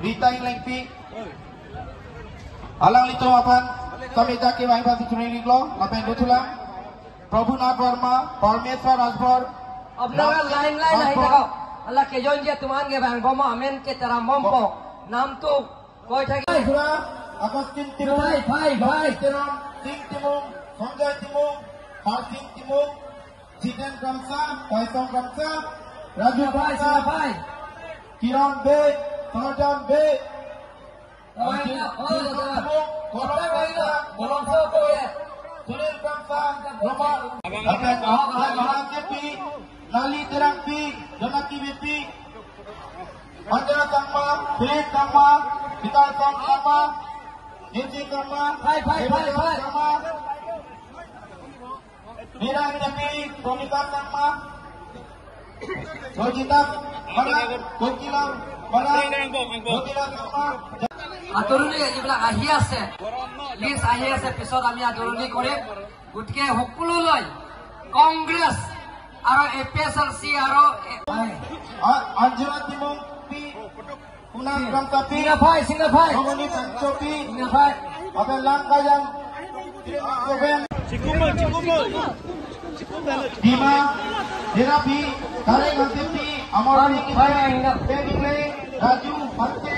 Rita Inglengpi Alang Lito Apan Samita Ke Wahing Pasi Chuniglo Lapen Guthulang Prabhunath Verma Parmeshwar Rajbhar আপনারা line line আহি থাকক। আল্লাহ কেইজন যে তোমাৰ গে ভাঙবম আমেন কে তাৰা মম্প নামটো কৈ থাকি Agustin Timung Singh Timung Sanjay Timung Harsing Timung Jiten Kamsa Paisong Kamsa Raju Kamsa Kiran Be Sarjan Be Sunil Kamsa Roma Lali Terang P Janaki BP Anjana Sangma Philip Sangma Vikas Sangma Niji Sangma Sangma Meera P Promita Sangma Rajita Kokila Kokila Sangma. আদৰণি যিবিলাক আহি আছে list আহি আছে, পিছত আমি আদৰণি কৰিম। গতিকে সকলোলৈ কংগ্ৰেছ আৰু A P S L C আৰু Anjana Timung P Punam Kamsa P Singafai P Singafai Langkajang Bhima Hira P Kareng P Amar Raju Hante.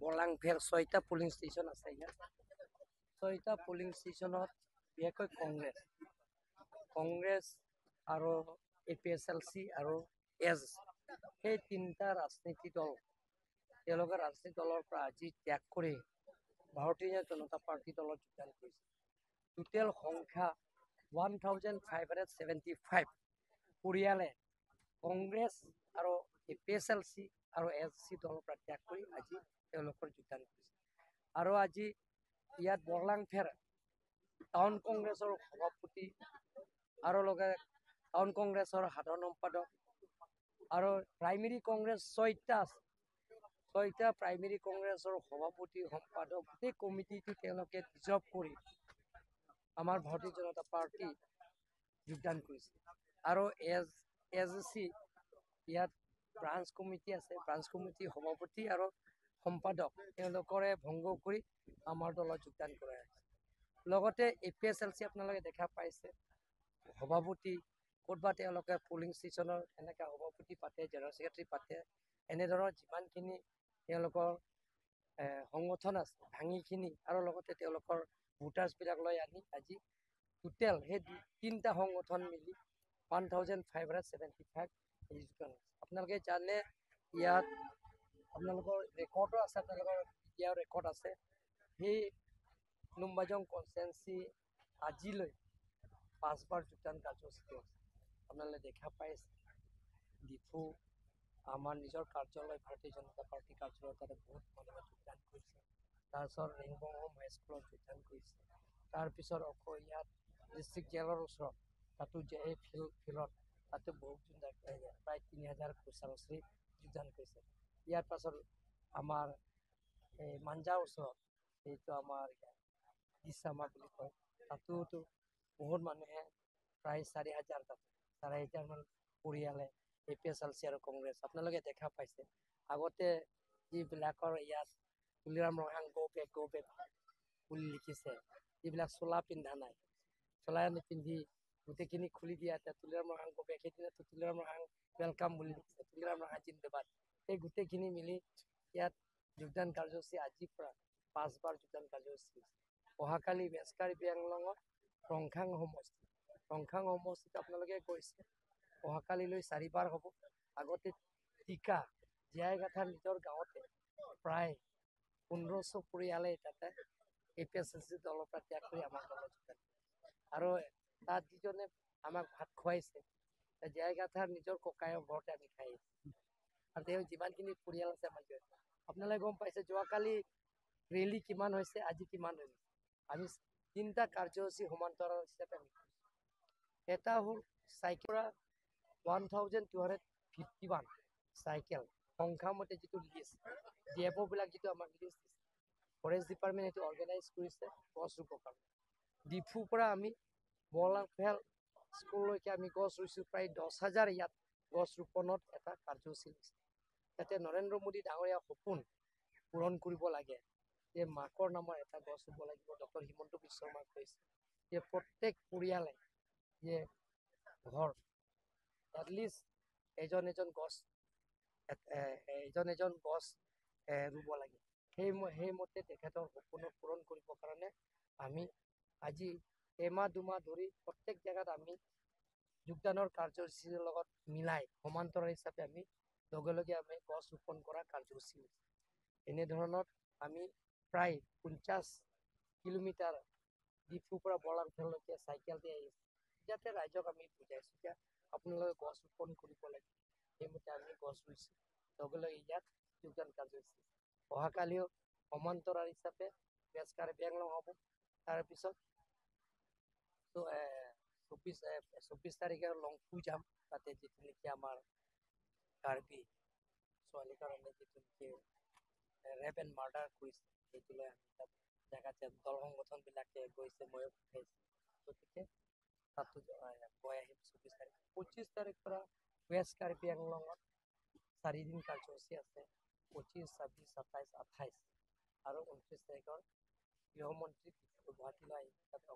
Borlangpher 6টা পলিং ষ্টেচন আছে। ইয়াত 6টা পলিং ষ্টেচনত বিশেষকৈ কংগ্ৰেছ আৰু A P S L C আৰু S, সেই তিনিটা ৰাজনীতি দল তেওঁলোকে ৰাজনীতি দলৰ পৰা আজি ত্যাগ কৰি ভাৰতীয় জনতা পাৰ্টী দলত যোগদান কৰিছে। টোটেল সংখ্যা 1575 পৰিয়ালে কংগ্ৰেছ আৰু A P S L C আৰু এছ চি দলৰ পৰা ত্যাগ কৰি আজি তেওঁলোকৰ যোগদান কৰিছে। আৰু আজি ইয়াত বৰলাংফেৰ টাউন কংগ্ৰেছৰ সভাপতি আৰু লগে টাউন কংগ্ৰেছৰ সাধাৰণ সম্পাদক আৰু প্ৰাইমেৰী কংগ্ৰেছ 6টা আছে, 6টা প্ৰাইমেৰী কংগ্ৰেছৰ সভাপতি সম্পাদক গোটেই কমিটিটো তেওঁলোকে ৰিজাৰ্ভ কৰি আমাৰ ভাৰতীয় জনতা পাৰ্টী যোগদান কৰিছে। আৰু এছ চি ইয়াত ব্ৰাঞ্চ কমিটি আছে, ব্ৰাঞ্চ কমিটিৰ সভাপতি আৰু সম্পাদক তেওঁলোকৰে ভংগ কৰি আমাৰ দলত যোগদান কৰাই আছে। লগতে A P S L C আপোনালোকে দেখা পাইছে, সভাপতি ক'তবা তেওঁলোকে পলিং ষ্টেচনৰ এনেকৈ সভাপতি পাতে, জেনেৰেল ছেক্ৰেটাৰী পাতে, এনেধৰণৰ যিমানখিনি তেওঁলোকৰ সংগঠন আছে ভাঙিখিনি আৰু লগতে তেওঁলোকৰ ভোটাৰ্ছবিলাক লৈ আনি আজি টোটেল সেই তিনিটা সংগঠন মিলি 1575 যোগদান হৈছে। আপোনালোকে জানে ইয়াত আপোনালোকৰ ৰেকৰ্ডো আছে, আপোনালোকৰ মিডিয়াৰ ৰেকৰ্ড আছে। সেই লুম্বাজং কনষ্টেঞ্চি আজিলৈ 5বাৰ যোগদান কাৰ্যসূচী আছে, আপোনালোকে দেখা পাইছে। ডিফু আমাৰ নিজৰ কাৰ্যালয় ভাৰতীয় জনতা পাৰ্টীৰ কাৰ্যালয় তাতে বহুত মানুহে যোগদান কৰিছে। তাৰপিছত ৰেংবং হোম হাইস্কুলত যোগদান কৰিছে। তাৰপিছত আকৌ ইয়াত ডিষ্ট্ৰিক্ট জেলৰ ওচৰত তাতো যে এই ফিল্ডত তাতে বহুত প্ৰায় 3000 কোচাৰশ্ৰী যোগদান কৰিছে। ইয়াৰ পাছত আমাৰ এই মাঞ্জাৰ ওচৰত এইটো আমাৰ ডিচামা বুলি কয়, তাতোতো বহুত মানুহে প্ৰায় 4000 তাতে 4500মান পৰিয়ালে A P S L C আৰু কংগ্ৰেছ আপোনালোকে দেখা পাইছে। আগতে যিবিলাকৰ ইয়াত Tuliram Ronghang go back go back বুলি লিখিছে, যিবিলাক চোলা পিন্ধা নাই, চোলা নিপিন্ধি গোটেইখিনি খুলি দিয়া, এতিয়া তুলিৰাম ৰংহাং গ' বেক, সেইদিনা তুলিৰাম ৰংহাং welcome বুলি লিখিছে, তুলিৰাম ৰংহাং জিন্দাবাদ, সেই গোটেইখিনি মিলি ইয়াত যোগদান কাৰ্যসূচী আজিৰ পৰা 5বাৰ যোগদান কাৰ্যসূচী হৈছে। অহাকালি ৱেষ্ট কাৰ্বি আংলঙৰ ৰংখাং সমষ্টি, ৰংখাং সমষ্টিত আপোনালোকে গৈছে, অহাকালিলৈ 4বাৰ হ'ব। আগতে টিকা জীয়াইগাথাৰ নিজৰ গাঁৱতে প্ৰায় 1500 পৰিয়ালে তাতে A P S L C দলৰ পৰা ত্যাগ কৰি আমাৰ দলত যোগদান কৰিছে। আৰু তাত যিজনে আমাক ভাত খুৱাইছে, জীয়াইগাথাৰ নিজৰ ককায়ৰ ঘৰতে আমি খাই আহিছোঁ। আৰু তেওঁ যিমানখিনি পৰিয়াল আছে আমাৰ, আপোনালোকে গম পাইছে যোৱাকালি ৰেলী কিমান হৈছে, আজি কিমান হৈছে। আমি 3টা কাৰ্যসূচী সমান্তৰাল হিচাপে আমি কৰিছোঁ। এটা হ'ল চাইকেল 1251 চাইকেল সংখ্যামতে যিটো লিষ্ট ডি এফ অ'বিলাক যিটো আমাক লিষ্ট দিছে, ফৰেষ্ট ডিপাৰ্টমেণ্ট সেইটো অৰ্গেনাইজ কৰিছে গছ ৰুবৰ কাৰণে। ডিফুৰ পৰা আমি বৰলাংফেল স্কুললৈকে আমি গছ ৰুইছোঁ প্ৰায় 10,000 ইয়াত গছ ৰোপণত এটা কাৰ্যসূচী লৈছে। যাতে নৰেন্দ্ৰ মোদী ডাঙৰীয়া সপোন পূৰণ কৰিব লাগে যে মাকৰ নামৰ এটা গছ ৰুব লাগিব। ডক্টৰ হিমন্ত বিশ্ব শৰ্মাই কৈছে যে প্ৰত্যেক পৰিয়ালে যে ঘৰ এটলিষ্ট এজন এজন গছ এজন এজন গছ ৰুব লাগে। সেইমতে তেখেতৰ সপোন পূৰণ কৰিবৰ কাৰণে আমি আজি এমাহ দুমাহ ধৰি প্ৰত্যেক জেগাত আমি যোগদানৰ কাৰ্যসূচীৰ লগত মিলাই সমান্তৰাল হিচাপে আমি লগে লগে আমি গছ ৰোপণ কৰা কাৰ্যসূচী হৈছে। এনেধৰণৰ আমি প্ৰায় 50 কিলোমিটাৰ ডিফুৰ পৰা বৰলাপথাৰলৈকে চাইকেল দি আহিছোঁ, যাতে ৰাইজক আমি বুজাইছোঁ যে আপোনালোকে গছ ৰোপণ কৰিব লাগে। সেইমতে আমি গছ ৰুইছোঁ, লগে লগে ইয়াত যোগদান কাৰ্যসূচী অহাকালিও সমান্তৰাল হিচাপে ৱেষ্ট কাৰ্বি আংলং হ'ব। তাৰপিছত 24 তাৰিখে লংফু যাম, তাতে যিটো নেকি আমাৰ কাৰ্বি ছোৱালীৰ কাৰণে যিটো নেকি ৰেপ এণ্ড মাৰ্ডাৰ কৰিছে, সেইটো লৈ আমি তাত জেগাত যাম। দল সংগঠনবিলাকে গৈছে, ময়ো পঠাইছোঁ, গতিকে তাতো গৈ আহিম 24 তাৰিখ। 25 তাৰিখ পৰা ৱেষ্ট কাৰ্বি আংলঙত 4 দিন কাৰ্যসূচী আছে, 25, 26, 27, 28 আৰু 29 তাৰিখৰ গৃহমন্ত্ৰী গুৱাহাটীলৈ আহিব। তাত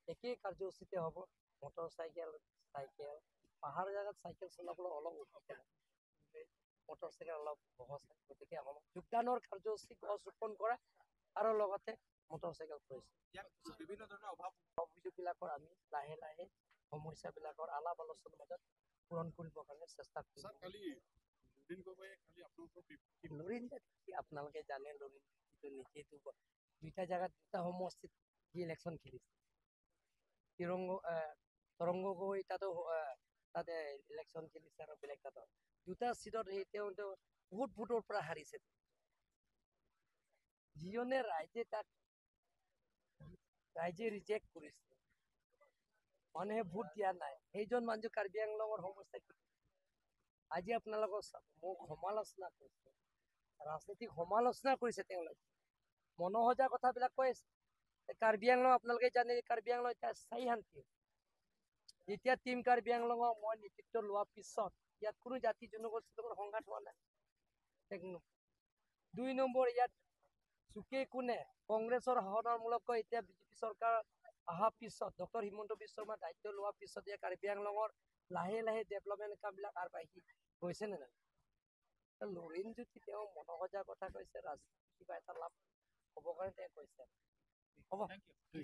একেই কাৰ্যসূচীতে হ'ব। মটৰ চাইকেল, চাইকেল পাহাৰ জেগাত চাইকেল চলাবলৈ অলপ অসুবিধা, মটৰ চাইকেল অলপ সহজ হয়। গতিকে আমাৰ যোগদানৰ কাৰ্যসূচী গছ ৰোপণ কৰা আৰু লগতে মটৰ চাইকেল কৰিছে। বিভিন্ন ধৰণৰ অভাৱ অভিযোগবিলাকৰ আমি লাহে লাহে সমস্যাবিলাকৰ আলাপ আলোচনাৰ মাজত পূৰণ কৰিবৰ কাৰণে চেষ্টা কৰিম। লুৰিণ আপোনালোকে জানে, লুৰিণ নিজেতো দুইটা জেগাত দুটা সমষ্টিত সি ইলেকশ্যন খেলিছে। তৰংগ গগৈ তাতো তাতে ইলেকশ্যন খেলিছে আৰু বেলেগ তাতো দুটা চিটত সেই তেওঁ বহুত ভোটৰ পৰা হাৰিছে। যিজনে ৰাইজে তাক ৰাইজে ৰিজেক্ট কৰিছে, মানুহে ভোট দিয়া নাই, সেইজন মানুহ কাৰ্বি আংলঙৰ সমস্যা কি? আজি আপোনালোকৰ মোক সমালোচনা কৰিছে, ৰাজনীতিক সমালোচনা কৰিছে, তেওঁলোকে মনোসজা কথাবিলাক কৈ আছে। কাৰ্বি আংলং আপোনালোকে জানে, কাৰ্বি আংলং এতিয়া স্থায়ী শান্তি। যেতিয়া টিম কাৰ্বি আংলঙৰ মই নেতৃত্ব লোৱাৰ পিছত ইয়াত কোনো জাতি জনগোষ্ঠীৰ লগত সংঘাত হোৱা নাই। এক নম্বৰ। 2 নম্বৰ, ইয়াত চুকে কোণে কংগ্ৰেছৰ শাসনমূলক এতিয়া বিজেপি চৰকাৰ অহাৰ পিছত ডক্টৰ হিমন্ত বিশ্ব শৰ্মা দায়িত্ব লোৱাৰ পিছত ইয়াত কাৰ্বি আংলঙৰ লাহে লাহে ডেভেলপমেণ্ট কামবিলাক আগবাঢ়ি গৈছে নে নাই? লুৰিণ জ্যোতি তেওঁ মনোসজা কথা কৈছে, ৰাজনীতি কিবা এটা লাভ হ'ব কাৰণে তেওঁ কৈছে। হ'ব।